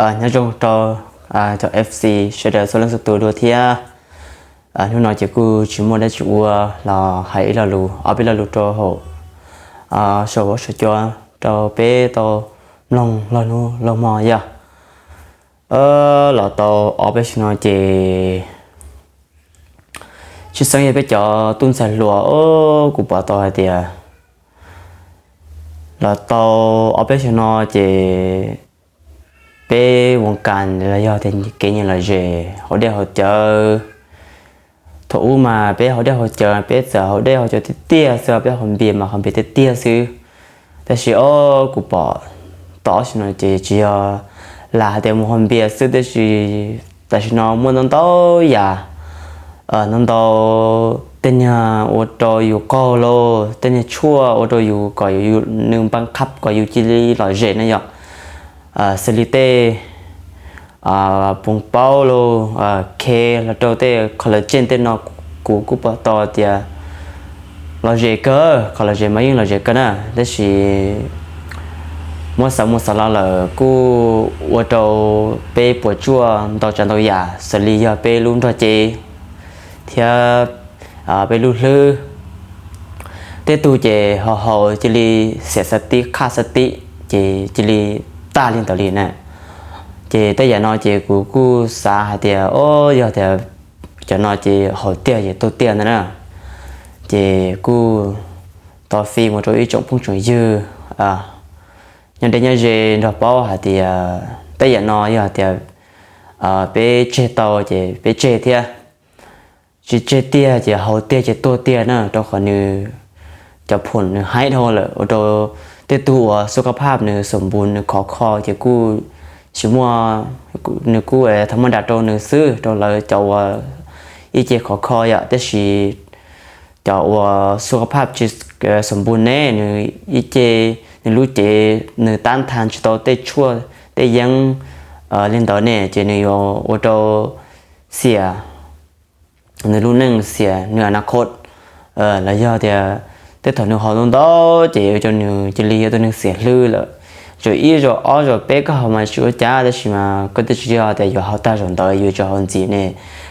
Nyob zoo rau cov F C sawv daws txhua leej txhua tus dua thiab. Hnub no ces kuj tsis muaj dab tsi ua los hais ib lo lus ob peb lo lus rau hauv saum huab saum cua rau peb tau mloog laug hnub laug hmo yog. Los tau ob peb xyoos no ces tshwj xeeb yog peb cov tub ntxhais hluas, kuv pom tau hais tias los tau ob peb xyoos no ces peb voos kas los yog tias kev nyiam lom zem haus dej haus cawv. Thaum ub mas peb haus dej haus cawv, peb txawm haus dej haus cawv tiag tiag xwb, peb haus npias mas haus npias tiag tiag xwb. Tab sis o, kuv pom tau ob xyoos no ces tsis yog lam hais tias mus haus npias xwb, tab sis tam sim no muaj ntau ntau yam, ntau ntau tej niag ua rau yus qaug los tej niag tshuaj ua rau yus kom yus nws npaj qhab kom yus cia li lom zem na yom. Xws li tej poos paub los, khe los rau tej collagen tej no, kuv kuj pom tau tias lom zem kawg, qhov lom zem mas yeej lom zem kawg na. Tab sis muab xav mus xav los lawm kuj ua rau peb puas tsuaj ntau tsav ntau yam, xws li yog peb lub nrog cev thiab peb lub hlwb. Tej tug ces haus haus cia li xiam xab tib, qhaj xab tib, ces cia li tag li ntawd li na. Ces tej yam no ces kuv kuj xav hais tias o, yog tias cov no ces haus tiag ces tuag tiag ntag na. Ces kuj tau fij mus rau ib tsoom phooj tsoom ywg nyob deb nyob ze nrog paub hais tias tej yam no yog tias peb tseg tau ces peb tseg thiab, tsis tseg tiag ces haus tiag ces tuag tiag na, rau qhov nws cov phom nws haib dhau lawm ua rau tej tug uas xu ka phaj nws xom npus nws khov kho ces kuj tsis muaj, nws kuj tha maj nram rau nws xwb, rau lawv cov uas ib ce khov kho yom. Tab sis cov uas xu ka phaj tsis xom npus ne, nws ib ce, nws lub cev nws tab ntha tsis tau tej tshuaj tej yeeb li ntawd ne, ces nws yuav ua rau xiam nws lub neej, xiam nws a na khos, los yog tias tej thaum nws haus ntau ntau ces ua rau nws cia li yog tus neeg xiam hlwb lawm. Zaum ib zaum ob zaum peb koj haus mas tsis ua cas, tab sis mas koj twb tsis yog tias yuav haus tag zaum ntawd yuav tsis haus ntxiv ne.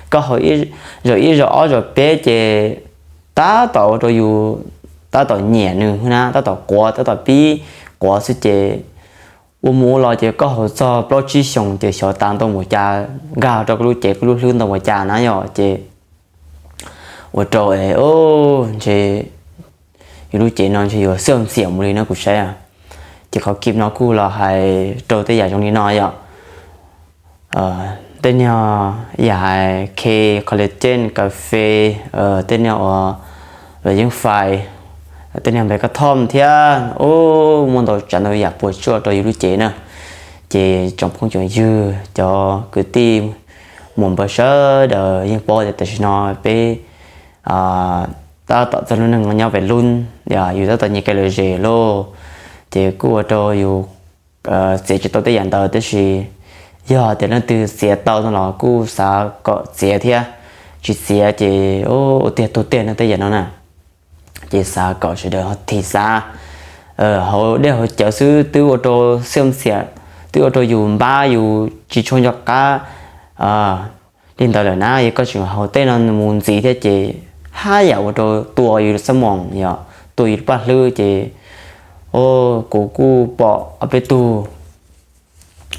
Koj haus zaum ib zaum ob zaum peb ces tab tom ua rau yus tab tom nyiam nws na, tab tom quav, tab tom pib quav xwb ces ua mus ua los ces koj haus txog plaub tsib xyoos ces xyov tas ntau npaum cas, nkag rau koj lub cev koj lub hlwb ntau npaum cas na yom. Ces ua rau ntshe yus lub cev no ntshe yuav xiam xiam mus li no kuv saib. Ces qhov kib no kuj los hais rau tej yam zoo li no yom. Tej niag yam hais khe, collagen, kas fes, tej niag uas los yeeb fais, tej niag npe kab thom thiab, muaj ntau tsav ntau yam puas tsuaj rau yus lub cev na. Ces tsoom phooj tsoom ywg cov kwv tij muam npawg sawv daws yeej paub tias tam sim no peb tab tom txog lub neej nyob pem lub, yus tab tom nyias kev lom zem lauj, ces kuj ua rau yus txiav tsis tau tej yam ntawd, tab sis yog tias leej twg txiav tau no los kuj xav kom txiav thiab, tsis txiav ces ua tiag tuag tiag no tej yam no na. Ces xav kom sawv daws ho thim xav haus dej haus cawv xwb twb ua rau xiam xiam, twb ua rau yus npab yus tsis tshua nco qab li ntawd lawm na. Yog koj tseem haus tej no mus ntxiv thiab ces haj yam ua rau tua yus xab moos, yog tua yus lub paj hlwb ces kuv kuj pom ob peb tug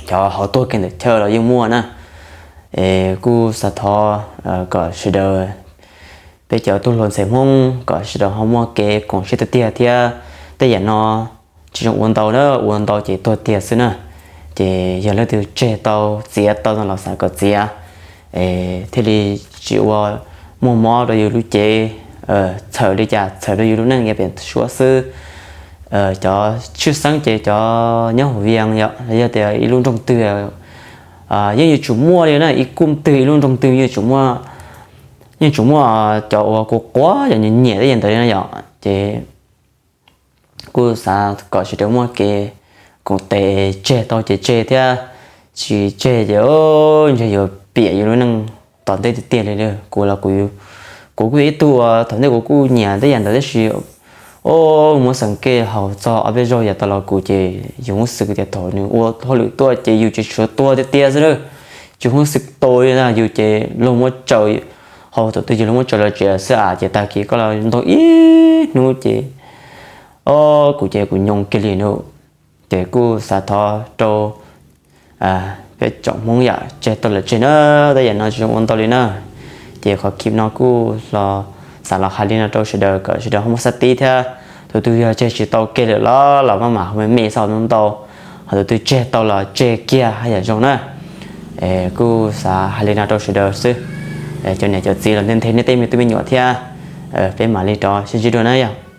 cov haus tuag kiag ntawm chaw los yeej muaj na. Es kuj xav thov kom sawv daws, peb cov tub hluas ntxhais Hmoob kom sawv daws ho muaj kev koom siab tiag tiag thiab. Tej yam no tsis zoo ua ntau na, ua ntau ces tuag tiag xwb na. Ces yog leej twg tseg tau txiav tau no los xav kom txiav, es thiaj li tsis ua muaj mob rau yus lub cev, txhawm li cas txhawm rau yus lub neej yav pem suab xwb. Cov tshwj xeeb ces cov nyob hauv Vias yom, los yog tias ib lub nroog twg, yeej yuav tsum muaj li na, ib koog twg ib lub nroog twg yeej tsum muaj, yeej tsum muaj cov uas kuv quav cov nyiam nyiam tej yam ntawd li na yom. Ces kuj xav kom sawv daws muaj kev koom tes, tseg tau ces tseg thiab, tsis tseg ces ntshe yuav piam yus lub neej tom ntej tiag tiag li. Kuv los kuv kuj yog ib tug uas thaum ntej kuv kuj nyiam tej yam ntawd tab sis Ob, muab xeem kej haus txog ob peb zaug yav tas los kuv ces yus hnov xwb tias thaum nws ua hauj lwm tuaj ces yus tsis tshua tuag tiag tiag xwb na. Tsis hnov xwb tua li na, yus ces luag muab tsaws, haus thaum twg ces luag muab tsaws los tsev xwb a, ces tag kis koj los ntaus ib hnub ces, ob, kuv ces kuv nyoo kiag li no. Ces kuj xav thov rau peb tsoom Hmoob yam tseg tau lawm tseg na, tej yam no tsis zoo ua ntau li na. Ces qhov clip no kuj los xav los hais li no rau sawv daws kom sawv daws ho muaj xab tib thiab. Tus twg yog tseg tsis tau kiag lawm los los maj mam hu me me xwb ntau ntau, ho tus twg tseg tau los tseg kiag haj yam zoo na. Kuj xav hais li no rau sawv daws xwb. Cov niam cov txiv los nthe nthe nej tej me tub me nyuam thiab, peb mam li rov sib ntsib dua na yog.